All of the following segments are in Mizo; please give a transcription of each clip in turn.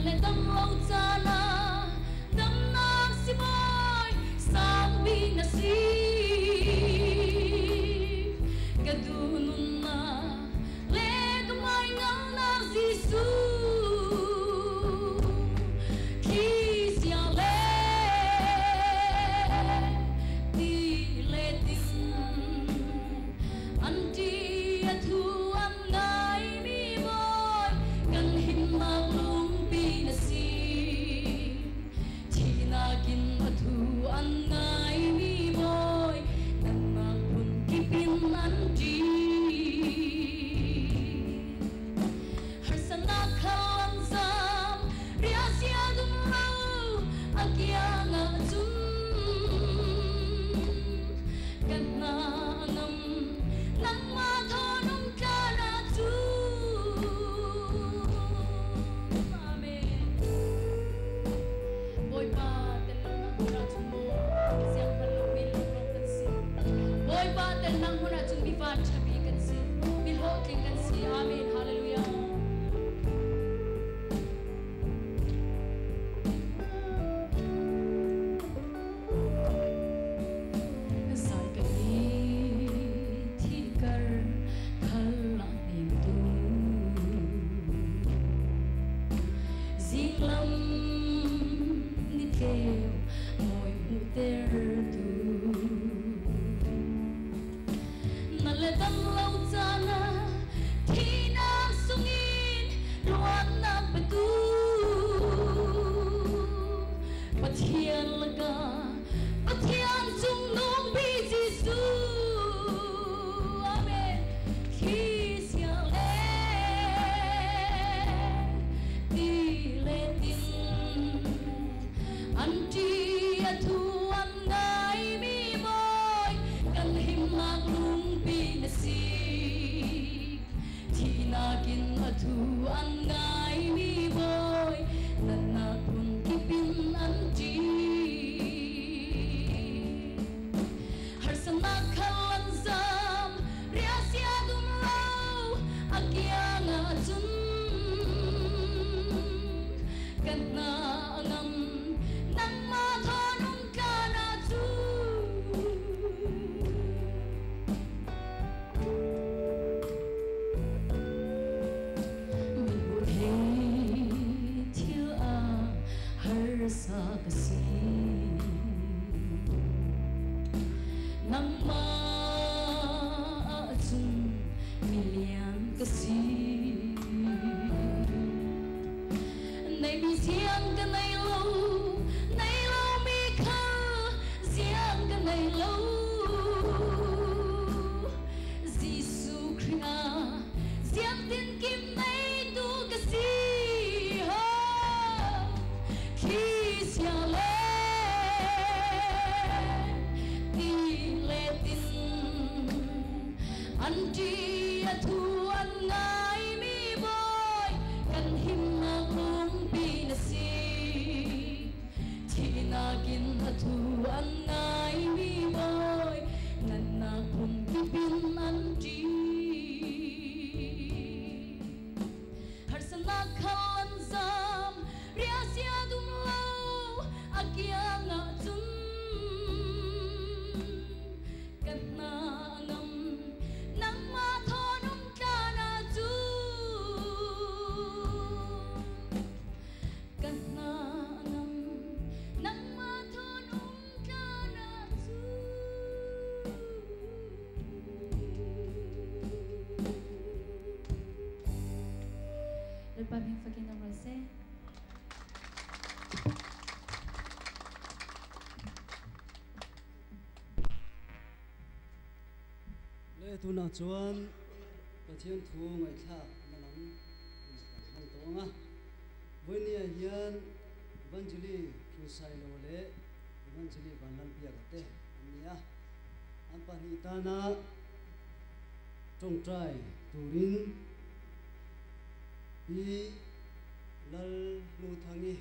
le dam lo cana dam nak si boy sang bi na si ka du nun na le ka mai ngal na Giêsu khi sia le ti le tin an ti a thu an ngai mi boy kan him nak lung pi na si thi na kin a thu an ngai mi boy nan nak phun kipin an ti har sana khalan zam ria sia dum lo akia nga chun kan na ngam nang ma tho nung tla na chu. Amen. Boy pa tel lang nang huna chung mo siang pan lo mi long long kan si. Boy pa tel nang huna chung mi van chabi kan si mi ho tling kan si. Amen. Hallelujah. Sai ka ni thi kar khal la nim tu zing lam ni kêu ngồi mu ter tu na le dam lo chana thi na sungin luan na patu Pathian laga Pathian chung nung bi Giêsu. Amen. Khi sia le ti le tin an ti a thu an ngai mi boy kan him nak lung pi na si thi na kin a thu an ngai mi boy nan na phun kipin an ti har sana khalan zam ria sia dum lo akia nga chun kan na ngam nang ma tho nung tla na chu. Mi bu the thil a har sa ka si nang ma chung mi lian ka si này mi siang ka này lo này lo mi kha siang ka này lo Giêsu Christ siang tin kim này tu ka si ho khi sia le ti le tin an ti a thu an ngai mi boy kan him nak lung pi na si thi na kin a thu an ngai mi boy nan na phun kipin an ti har sana khalan zam ria sia dum lo akia nga chun kan na ngam nang ma tho nung tla na chu kan na ngam nang ma tho nung tla na chu. Lalpa ming fakin ang rose. Le tuna chuan Pathian thu ngai thlak na lam kan hmang tawng a voinia hian Evangelist Thusai lo le Evangelist Vanlan Piaka te an nia an pahnih tana tawngtai turin pi lal lu thangi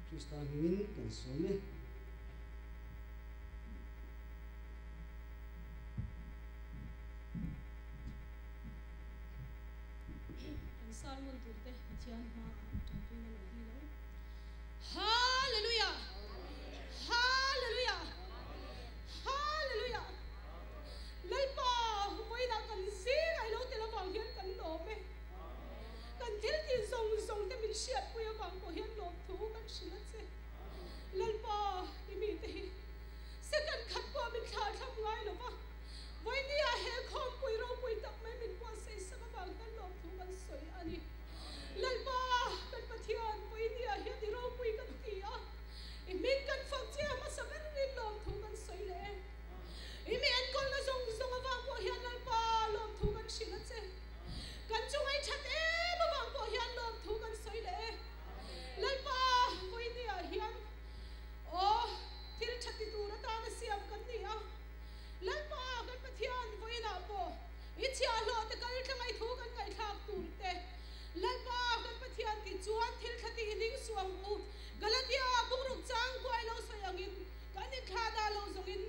Krista hmingin kan sawm e. Kan sermon tur te Pathian hmaah tanpuina lo dil ang. Hallelujah! Hallelujah! Hallelujah! Lalpa, vawiinah kan zingah i lo tel avang hian kan lawm e. Kan thil tih zawng zawng te min hriatpui avang pawh hian lawmthu kan hrilh a che. Lalpa, i mite hi second khat pawh min thlahthlam ngai lo va, vawinia he khawmpui ropui tak mai min buatsaih sak avang hian lawmthu kan sawi a ni. Lalpa, kan Pathian, vawinia hian i ropui kan ti a, i hming kan fak che a hmasa berin lawmthu kan sawi leh e. I mi enkawlna zawng zawng avang pawh hian Lalpa, lawmthu kan hrilh a che. Kan chungai that em avang pawh hian lawmthu kan sawi leh e. Lalpa, vawinia hian aw, thil tha ti tur atana siam kan ni a. Lalpa, kan Pathian, vawiinah pawh i chhiahhlawh te kal thlanga i thu kan ngaihthlak tur te. Lalpa, kan Pathian ti chuan thil tha tih ning suh ang u. Galatia bungruk chang kuai lo sawi angin kan inthlah dah lo zawngin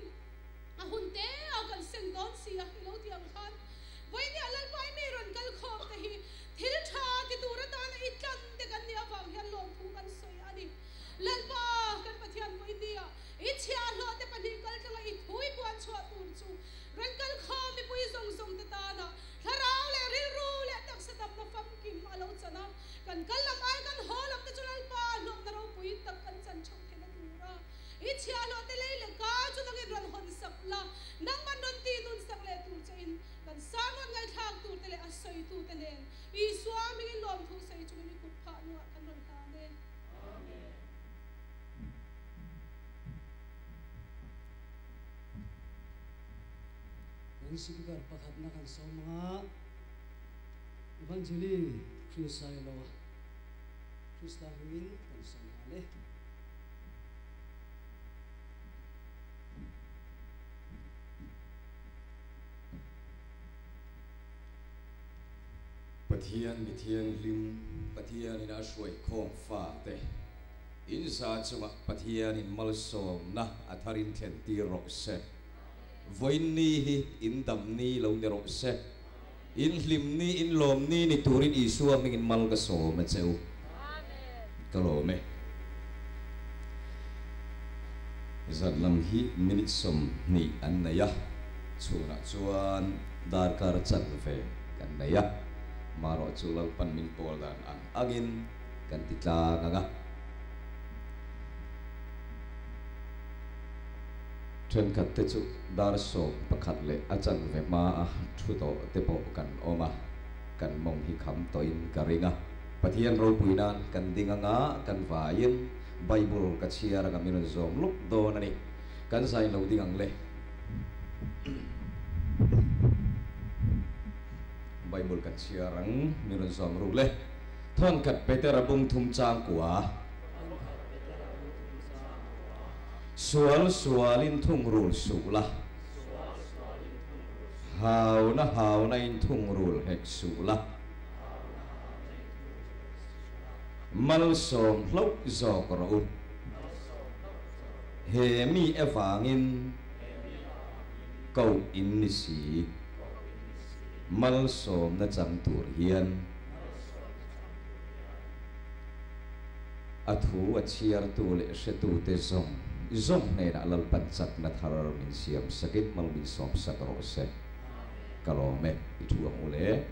a hun te a kan seng dawn si a, i lo ti ang khan. Vawinia Lalpa i mi rawn kal khawm te hi thil tha ti tur atana i tlan te kan nih avang hian lawmthu kan sawi a ni. Lalpa, kan Pathian vawinia i chhiahhlawh te pahnih kal tlanga i thu i puan chhuah tur chu rawn kal khawm mipui zawng zawng te tana thlarau leh rilru leh taksa damna famkim a lo chan a, kan kal lam ai kan haw lam te chu Lalpa hlawkna ropui tak kan chan theuh theihna tura I chhiahhlawh te lei leh ka chu nangin rawn hawn sak la, nangman rawn ti nun sak leh tur che in kan sermon ngaihthlak tur te leh a sawi tu te nen Isua hmingin lawmthu sawi chungin i kut phah hnuah kan rawn hlan e. Amen. Kan speaker pakhatna kan sawm anga Evangeline Hrinsailoa Krista hmingin kan sawm nghal e. Pathian mi thianghlim, Pathianin a hruaikhawm fate in za chungah Pathianin malsawmna a tharin thlen tir rawh se. Vawiin ni hi in dam ni lo ni rawh se. In hlim ni, in lawm ni ni turin Isua hmingin mal ka sawm a che u. Ka lawm e. Zan lam hi minute 20 an nei a, chhunah chuan darkar chanve kan nei a, marawh chu Lalpan min pawl dan ang angin kan ti tlang ang a. Thenkhat te chu dar 11 leh a chanve hma a thu tawh te pawh kan awm a, kan mawng hi kham tawhin ka ring a. Pathian ropui nan kan ding anga kan vaiin Bible ka chhiar anga min rawn zawm lawk dawn a ni. Kan zai lo ding ang le. Bible kan chhiar ang min rawn zawm ruk le. Thawnkhat Petera bung thum chang kua. Sual sualin thungrul suh la. Hauna hauna in thungrul hek suh la. Malsawm hlauh zawk rawh u. He mi avangin koh in ni si. Malsawmna chang tur hian. A thu a chhiartu leh hretute zawng zawng hnenah Lalpan chakna thar min siam sakin mal min sawm sak rawh se. Ka lawm e, i thu ang u le.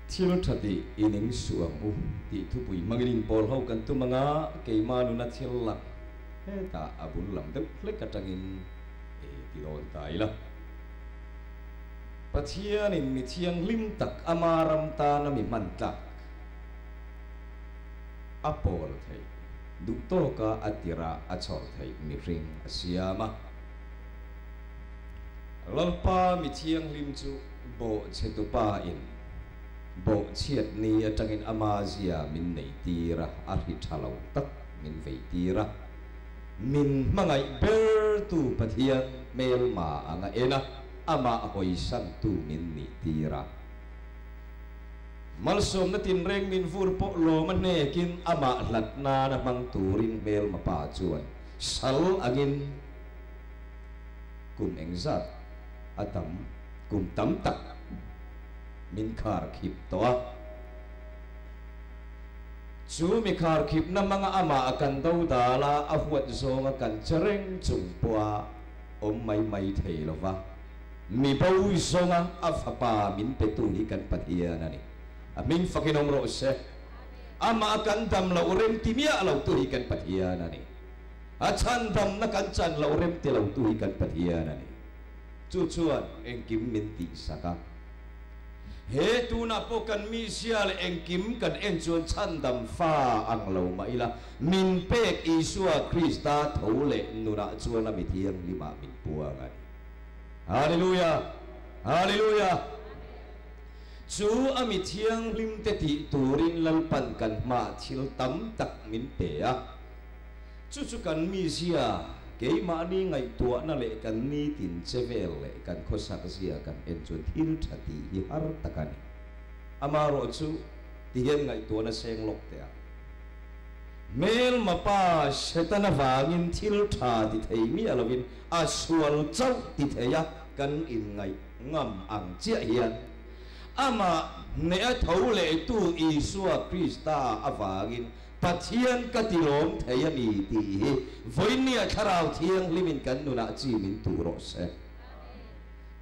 Thil tha tih i ning suh ang u tih thupui hmangin inpawl ho kan tum anga keimah nuna thil lang hetah a bul lam deuh hlek atangin e ti dawn ta ila. Pathianin mi thianghlim tak ama ram tana mi hman tlak a pawl theih, duh tawka a tirah a chhawr theih mihring a siam a. Lalpa mi thianghlim chu bawhchhetupa in bawhchhiat ni atangin ama zia min nei tir a, a hri tha lo tak min vei tir a. Min hmangaih bertu Pathian hmelma anga en a. Amah hawisantu min nih tir a. Malsawmna tinreng min vur pawh lawm a hnekin amah hlat nana hmang turin hmelma pa chuan sal angin kum engzat a tam Kum tam tak min khar khip tawh a. Chu mi khar khipna hmanga amah a kan do dal a, a huat zawnga kan che reng chung pawha awm mai mai thei lo va, mi bo zawnga a fapa min petu hi kan Pathian a ni. A hming fakin awm rawh se. Amah a kan dam loh rem ti miah lo tu hi kan Pathian a ni. A chhandamna kan chan loh rem ti lo tu hi kan Pathian a ni. Chu chuan engkim min tihsak a. He tunah pawh kan mizia leh engkim kan en chuan chhandam fa ang lo mah ila, min pek Isua Krista tho leh nunah chuan a mi thianghlimah min puang a ni. Hallelujah! Hallelujah! Chu a mi thianghlimte tih turin Lalpan kan hmaah thil tam tak min pe a. Chu chu kan mizia, keimahni ngaihtuahna leh kan nitin che vel leh kan khawsak zia kan en chuan thil tha tih hi har tak a ni. Amaherawh chu ti hian ngaihtuahna seng lawk teh ang. Hmelma pa Satan avangin thil tha ti thei miah lovin a sual chauh ti thei a kan inngaih ngam ang chiah hian amah hneha tho lehtu Isua Krista avangin Pathian ka ti lawm thei a ni tih hi vawinia Thlarau Thianghlimin kan nunah chi min tuh rawh se.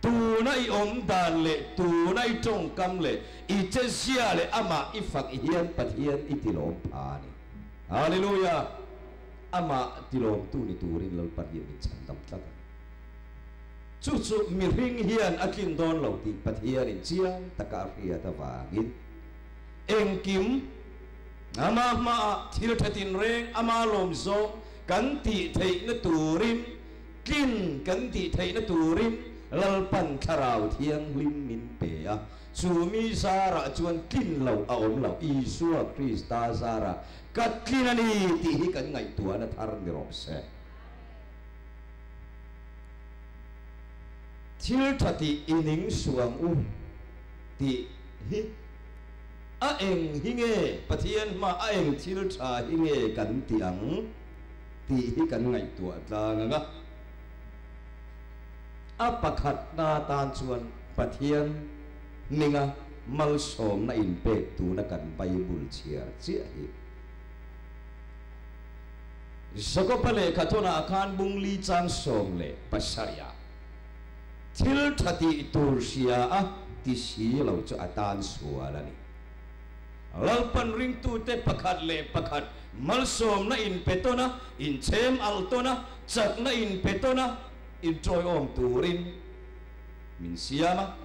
Tuna i awm dan leh tuna i tawngkam leh i chezia leh amah i fak hian Pathian i ti lawm pha a ni. Hallelujah! Amah ti lawmtu ni turin Lalpan hian min chhandam tlat a ni. Chu chu mihring hian a tlin dawn lo tih Pathianin chiang taka a hriat avangin engkim Ama hmaah thil tha tinreng ama lawm zawng kan tih theihna turin, tlin kan tih theihna turin Lalpan Thlarau Thianghlim min pe a. Chu mi zarah chuan tlin loh a awm lo, Isua Krista zarah ka tlin a ni tih hi kan ngaihtuahna thar ni rawh se. Thil tha tih i ning suh ang u tih hi. A eng hi nge Pathian hma a eng thil tha hi nge kan ti ang tih hi kan ngaihtuah tlang ang a. A pakhatna tan chuan Pathian hminga malsawmna inpek tuna kan Bible chhiar chiah hi. Jakoba lehkha thawnah khan bungli chang 17 ah Thil tha tih tur hria a ti si lo chu a tan sual a ni. Lalpan ringtute pakhat leh pakhat malsawmna inpe tawn a, inchhem al tawn a, chakna inpe tawn a, inṭawiawm turin min siam a.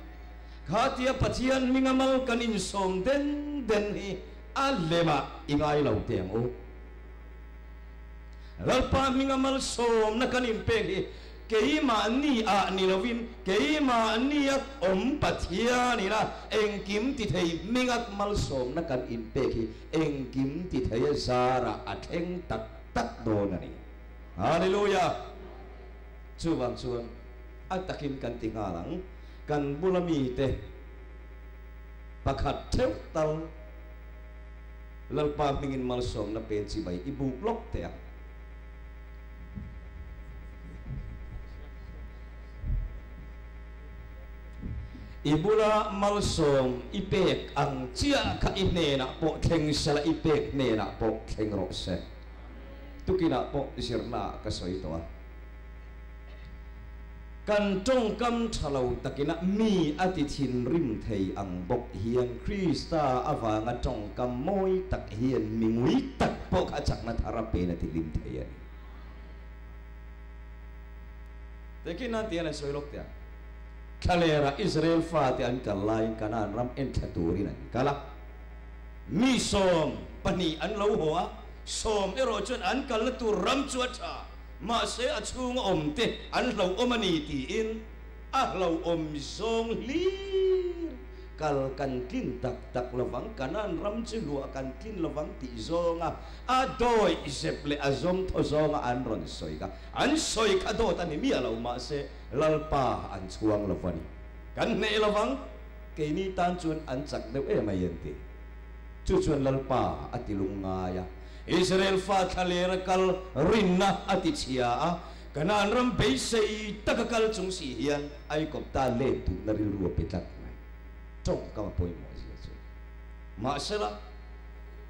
Khatia Pathian hminga mal kan insawm den den hi a lemah i ngai lo teh ang u. Lalpa hminga malsawmna kan inpek hi keimahni ah ni lovin keimahni a awm Pathian ina engkim ti thei hminga malsawmna kan inpek hi engkim ti thei a zarah a thleng tak tak dawn a ni. Hallelujah! Chuvang chuan a takin kan ti nghal ang, kan bula mite pakhat theuh tal, Lalpa hmingin malsawmna pen chi mai i buk lawk teh ang. I bula malsawm i pek ang chiah kha i hnenah pawh thleng sela i pek hnenah pawh thleng rawh se. Tukinah pawh zirnaah ka sawi tawh a. Kan tawngkam tha lo takina mi a ti thinrim thei ang bawk hian Krista avanga tawngkam mawi tak hian mi ngui tak pawh kha chakna thar a pen a ti hlim thei a ni. Tekin nan tihian an sawi lawk teh ang. Thlalera Israel fate an kal laiin Kanaan ram enthla turin an kal a. Mi 12 an lo haw a, sawm erawh chuan an kalna tur ram chu a tha. Mahse a chhunga awmte an hlauhawm a ni tiin a hlauhawm zawng hlir kal kan tlin tak tak lovang, Kanaan ram chu luah kan tlin lovang tih zawnga a dawi zep leh a zawm thaw zawnga an rawn sawi kha an sawi kha dawt a ni miah lo, mahse Lalpa an chhuang lo va ni. Kan hneh lovang, keini tan chuan an chak deuh em ai an ti. Chu chuan Lalpa a ti lung ngai a. Israel fa thlalera kal rinna a ti chhia a, Kanaan ram beisei taka kal chung si hian Aikawpta let duhna rilru a pe tlat mai. Tawngkam a pawimawh zia chu. Mahsela,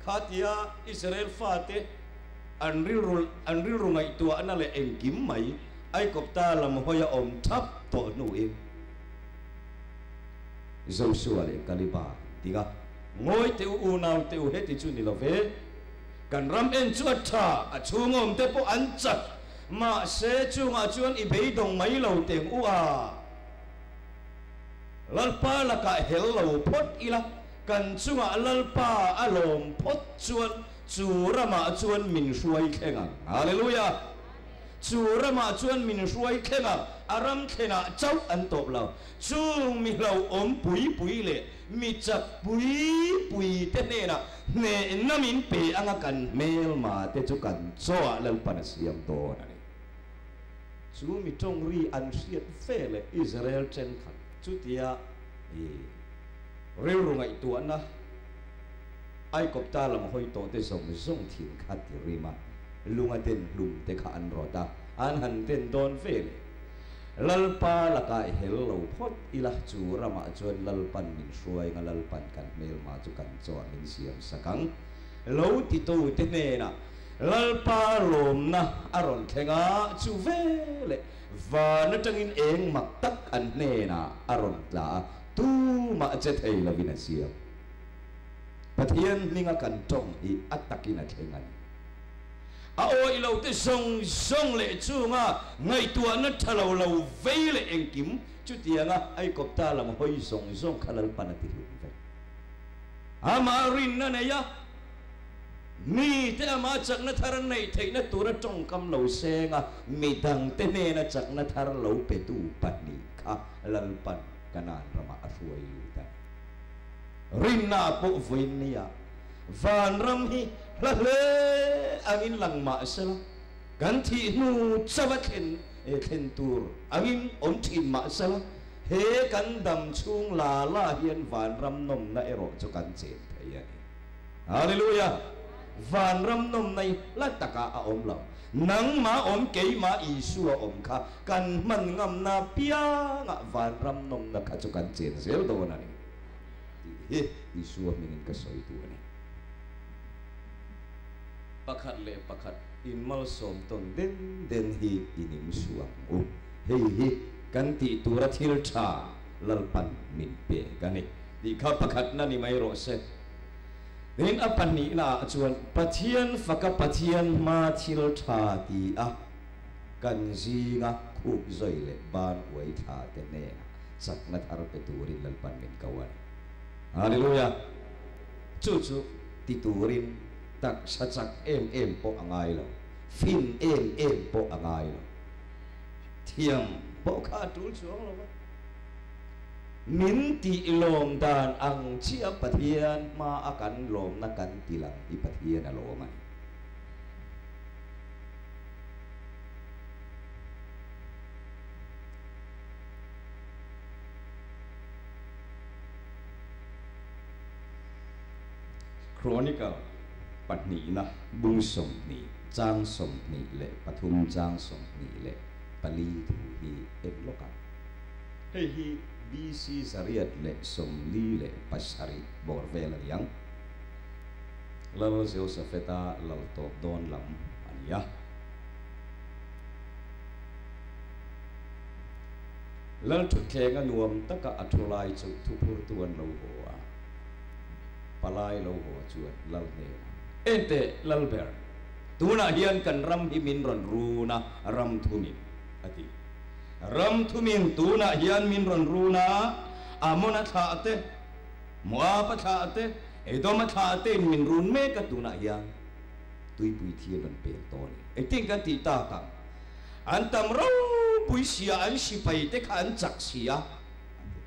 khatia Israel fate an rilru an rilru ngaihtuahna leh engkim mai Aikawpta lam hawi a awm thap tawh hnuin Joshua leh Kaliba an ding a, Ngawi teh u, unau teh u, heti chu ni lo ve. Kan ram en chu a tha, a chhung awmte pawh an chak, mahse chungah chuan i beidawng mai lo teng u a. Lalpa lakah hel lo phawt ila, kan chungah Lalpa a lawm phawt chuan chu ramah chuan min hruai thleng ang. Hallelujah! Chu ramah chuan min hruai thleng ang, a ram thlenah chauh an tawp lo. Chung mi hlauhawm pui pui leh mi chak pui pui te hnenah hnehna min pe anga kan hmelma te chu kan chawah Lalpan a siam dawn a ni. Chu mi tawng ri an hriat ve leh Israel thenkhat chutia i rilru ngaihtuahna Aikawpta lam hawi tawh te zawng zawng thin kha ti rim a, lunga den hlum te kha an rawt a, an han den dawn ve leh. Lalpa lakah i hel lo phawt ila, chu ramah chuan Lalpan min hruai nga Lalpan kan hmelma chu kan chaw min siam sak ang. Lo ti tu te hnenah Lalpa lawmna a rawn thleng a, chu veleh van atangin eng mak tak an hnenah a rawn tla a, tumah che thei lovin a siam. Pathian hminga kan tawng hi a takin a thleng a ni. A awih lo te zawng zawng leh chunga ngaihtuahna tha lo lo vei leh engkim chutianga Aikawpta lam hawi zawng zawng kha Lalpan a ti hlum vek. Amah rinna nei a, mite amah chakna thar an neih theihna tura tawngkam lo seng a, midangte hnena chakna thar lo petu pahnih kha Lalpan Kanaan ramah a hruai lut a ni. Rinna pawh vawiin nia vanram hi hla hle angin lang mah sela, kan thih hnu chauh a thlen thlen tur angin awm thin mah sela, he kan dam chhung la la hian vanram nawmna erawh chu kan chen thei a ni. Hallelujah! Vanram nawmna hi hla takah a awm lo. Nangmah awm keimah Isua awm kha kan hman ngamna piangah vanram nawmna kha chu kan chen zel dawn a ni. Tih hi Isua hmingin ka sawi duh a ni. Pakhat leh pakhat inmalsawm tawn den den hi in insu ang u. Hei hi kan tih tura thil tha Lalpan min pek a ni. Tih kha pakhatna ni mai rawh se. Tin, a pahnihnaah chuan Pathian faka Pathian hma thil tha ti a kan zinga khup zawi leh ban uai thla te hnenah chakna thar pe turin Lalpan min ko a ni. Hallelujah! Chu chu ti turin taksa chak em em pawh a ngai lo, fin em em pawh a ngai lo, thiam pawh kha a tul chuang lo va. Min tih lawm dan ang chiah Pathian hma a kan lawmna kan ti lang hi Pathian a lawm a ni. Chronicle pahnihna bung 20 chang 23 chang 24 thu hi en lawk ang. Hei hi BC 147 bawr vel a ni ang. Lal Jehoshaphat-a lal tawp dawn lam a ni a. Lal thutthleng a nuam taka a thu lai chu thuphurtu an lo haw a, palai lo haw chuan Lal hnenah, Enteh, Lalber, tunah hian kan ram hi min rawn run a, ram thumin, a ti. Ram thumin tunah hian min rawn run a, Amona thlah te, Moaba thlah te, Edoma thlah tein min run mek a, tunah hian tuipui thi an rawn pel tawh a ni. Engtin kan tih tak ang? An tam ropui sia, an sipai te kha an chak sia, a ti.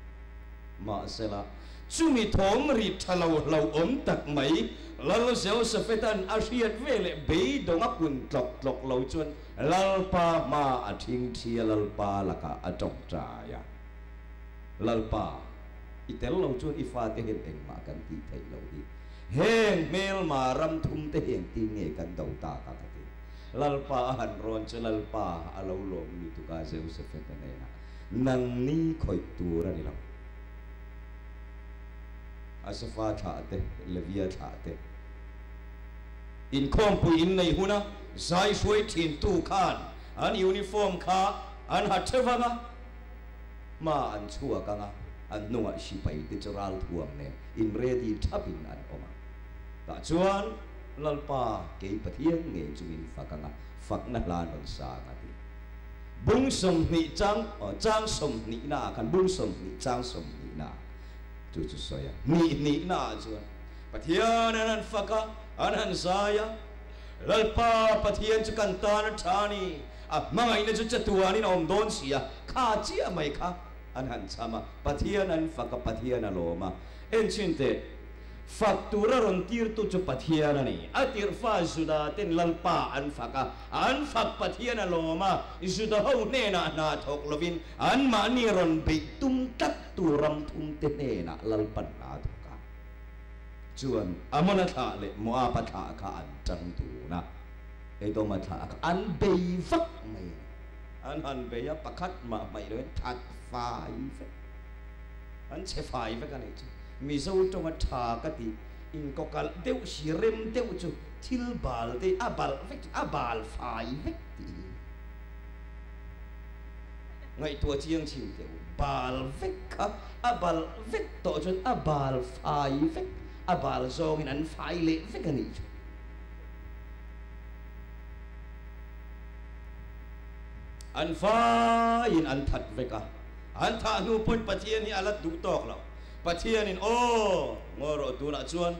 Mahsela, chumi thawm ri tha lo hlauhawm tak mai Lal Jehoshaphat-a'n a hriat ve leh beidawng a kun tlawk tlawk lo chuan Lalpa hma a thingthi a, Lalpa lakah a tawngtai a. Lalpa, i tel lo chuan i fate hian engmah kan tih theih lo hi. Heng hmelma ram thum te hi engtin nge kan do tak ang a ti. Lalpa a han rawn chu Lalpa a lo lawm lutuk a Jehoshaphat-a hnenah, Nang ni khawih tur a ni lo. Asafa thlah te, Levia thlah te. Inkhawmpui inneih huna zai hruai thintu khan an uniform kha an ha theuh ang a, hma an chhuak ang a, an hnungah sipai te chu ral thuam nen in ready thapin an awm ang. Tah chuan Lalpa kei Pathian ngei chu min fak ang a, fakna hla an rawn sang a ti. Bung 20 chang, aw chang 20 naah khan bung 20 chang 20 naah chu chu sawi a, hnih hnih naah chuan Pathian an han fak a, an han zai a, Lalpa Pathian chu kan tan a tha a ni, a hmangaihna chu chatuanin a awm dawn si a, kha chiah mai kha an han cham a, Pathian an fak a, Pathian a lawm a. Enchhin teh, fak tura rawn tirtu chu Pathian a ni. A tirhfa Juda ten Lalpa an fak a, an fak Pathian a lawm a, Juda ho hnenah hna thawk lovin anmahni rawn beih tum tlat tu ram thum te hnenah Lalpan hna thawk a. Chuan Amona thlah leh Moaba thlah kha an tang dun a, Edoma thlah kha an bei vak mai a ni. An han bei a, pakhat mah hmaih loin that fai vek, an che fai vek a nih chu. Mizo tawnga tha ka tih inkawkalh deuh si rem deuh chu thil bal te a balh vek chu a bal fai vek tih hi ngaihtuah chiang chhin teh u. Bal vek kha a balh vek tawh chuan a bal fai vek, a bal zawngin an fai leh vek a nih chu. An faiin an that vek a, an thah hnu pawn Pathian hi a la duh tawk lo. Pathianin aw ngaw rawh tunah chuan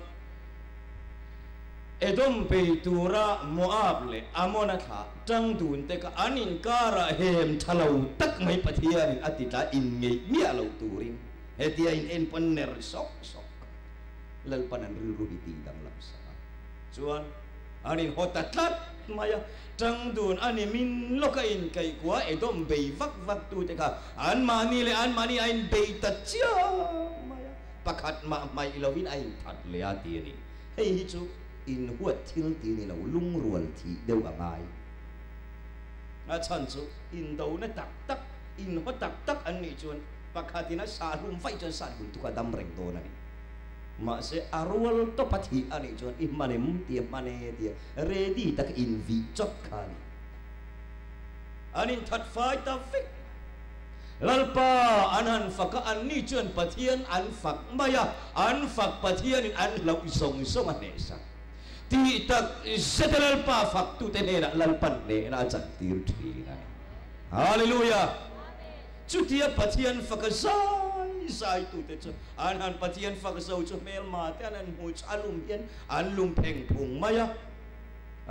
Edom bei tura Moab leh Amona thlah tang dun te kha an inkarah hem tha lo tak mai Pathianin a ti tla inngeih miah lo turin hetia in en pawn ner sawk sawk Lalpan an rilru hi tih danglam sak a chuan an inhaw ta tlat mai a, tang dun a ni min lawka inkaihkua Edom bei vak vak tute kha anmahni leh anmahni a inbei ta chiang mai a, pakhat mah hmaih lovin a inthat leh a ti a ni. Hei hi chu inhuat thil ti ni lo, lungrual thih deuh a ngai. A chhan chu indona tak tak, inhaw tak tak an nih chuan pakhatin a sah hlum vaih chuan sah hlum tuk a dam reng dawn a ni. Mahse a rual tawp a thih a nih chuan i hman em tia hman e tia ready tak invih chawt kha a ni. An inthat fai ta vek. Lalpa an han fak a, anni chuan Pathian an fak mai a, an fak Pathianin an hlauh zawng zawng a hnehsak. Tih tak zeta Lalpa faktute hnenah Lalpan hnehna a chantir thin a ni. Hallelujah! Chutia Pathian faka zai zaitute chu an han Pathian fak zo chu hmelma te an han hmu chu a lum hian an lum pheng phung mai a.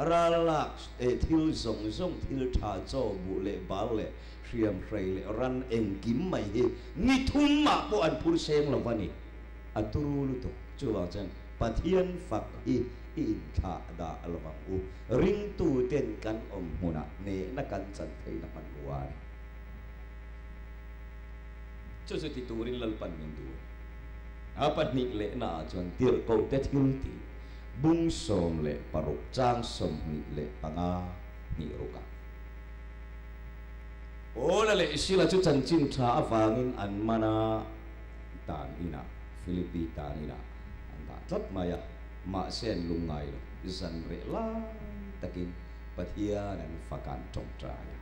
Ral lak eh thil zawng zawng thil tha chaw buh leh bal leh hriam hrei leh ran engkim mai hi ni thum mah pawh an phur seng lo va ni. A turu lutuk. Chuvang chuan Pathian fak hi i inthlah dah lovang u. Ringtu ten kan awm hmunah hnehna kan chan theihna hmanrua a ni. Chu chu ti turin Lalpan min duh a. A pahnih lehnaah chuan tirhkohte thil tih bung 16 chang 25 hnih ruk a. Paula leh Sila chu chanchin tha avangin an man a, tan inah, Philippi tan inah an dah tlat mai a, mahse an lungngai lo, zan reh lai takin Pathian an fak a, an tawngtai a.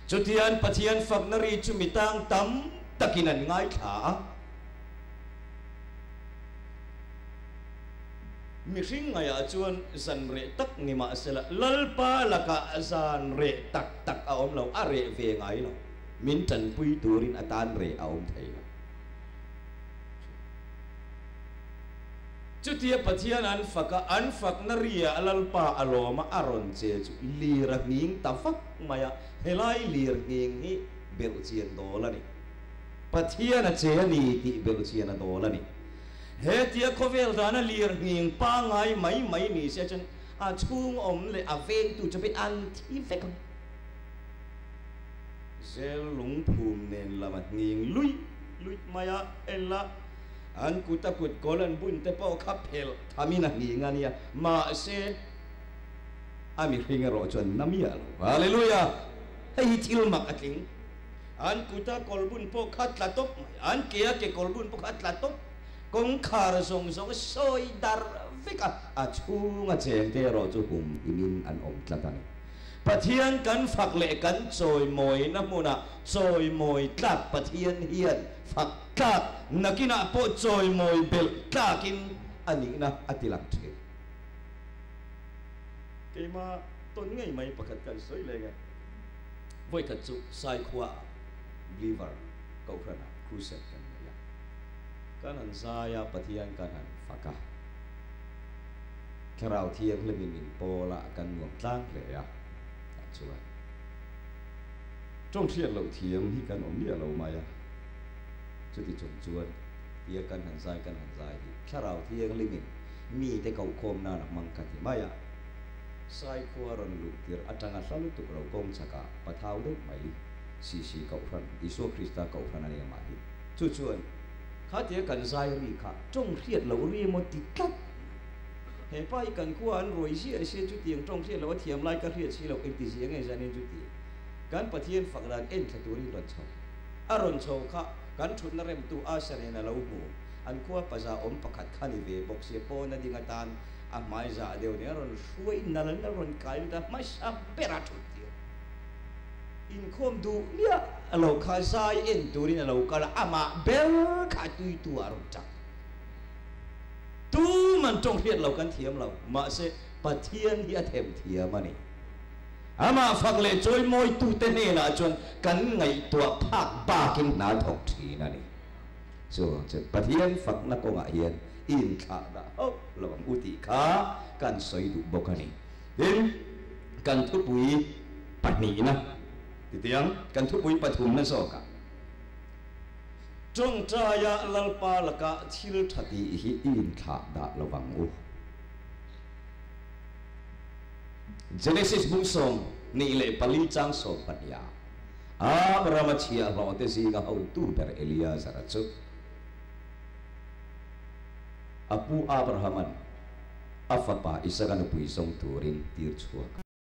Chutian Pathian fakna ri chu mi tang tam takin an ngaithla a. Mihring ngaiah chuan zan reh tak ni mahsela Lalpa lakah zan reh tak tak a awm lo, a reh ve ngai lo. Min tanpui turin a tan reh a awm thei lo. Chutia Pathian an fak a, an fakna ria Lalpa a lawm a, a rawn che chu lir a nghing ta vak mai a, helai lir nghing hi belhchian dawl a ni. Pathian a che a ni tih belhchian a dawl a ni. He tia khawvel dana lir nghing pangngai mai mai ni se chuan a chhung awm leh a vengtu chu pawhin an thi vek ang. Zel lungphum nen lama nghing luih luih mai a, en la, an kut a kut kawl an bun te pawh kha phelh thamin a nghing a nia, mahse. A mihring erawh chuan na miah lo. Hallelujah! Hei hi thil mak a tling. An kuta kawlbun pawh kha tla tawp mai, an ke a ke kawlbun pawh kha tla tawp. Kawngkhar zawng zawng sawi dar vek a, a chhunga chengte erawh chu hum himin an awm tlat a ni. Pathian kan fak leh kan chawimawina hmunah chawimawi tlak Pathian hian fak tlak nakinah pawh chawimawi belh tlakin a nihna a ti lang thin. Keimah tawn ngei mai pakhat kan sawi leng e. Vawikhat chu Saikhua ah Believer Kohhranah crusade kan nei a. Kan han zai a, Pathian kan han fak a. Thlarau Thianghlimin min pawl a, kan nuam tlang hle a. Tah chuan tawng hriat loh thiam hi kan awm miah lo mai a. Chuti chung chuan tia kan han zai kan han zai hi Thlarau Thianghlimin mite kohkhawm nan a hmang ka ti mai a. Saikhua rawn luh tirh atanga hla lutuk lo kawng chakah pathau deuh mai Sisi Kohhran, Isua Krista Kohhran a ni amah hi. Chu chuan khatia kan zai ri kha tawng hriat loh ri emaw ti tlat mai. He pa hi kan khua an ruai ziah sia chutiang tawng hriat loh a thiam lai ka hriat si loh engti zia nge zanin chuti kan Pathian fak dan en thla turin rawn chho. A rawn chho kha kan thutna remtu Asa nen a lo hmu. An khua paza awm pakhat kha ni ve bawk sia pawn a ding atan a hmai zah deuh nen a rawn hruai nal nal rawn kai lut a hmasa ber a thut tir. Inkhawm duh miah a lo kha zai en turin a lo kal a, amah ber kha a tuitu ah a rawn chak. Tuman tawng hriat lo kan thiam lo, mahse Pathian hi a them thiam a ni. Amah fak leh chawimawitute hnenah chuan kan ngaihtuah phak bakin hna thawk thin a ni. Chuvang chuan Pathian fakna kawngah hian inthlah dah hauh lo ang u tih kha kan sawi duh bawk a ni. Tin, kan thupui pahnihna titiang, kan thupui pathumna zawkah tawngtaia Lalpa laka thil tha tih hi i inthlah dah lo vang u. Genesis bung 24 chang 12 ah Abrahama chhiahhlawhte zinga hotu ber Eliazara chu a pu Abrahaman a fapa Isaka nupui zawng turin tir chhuak a.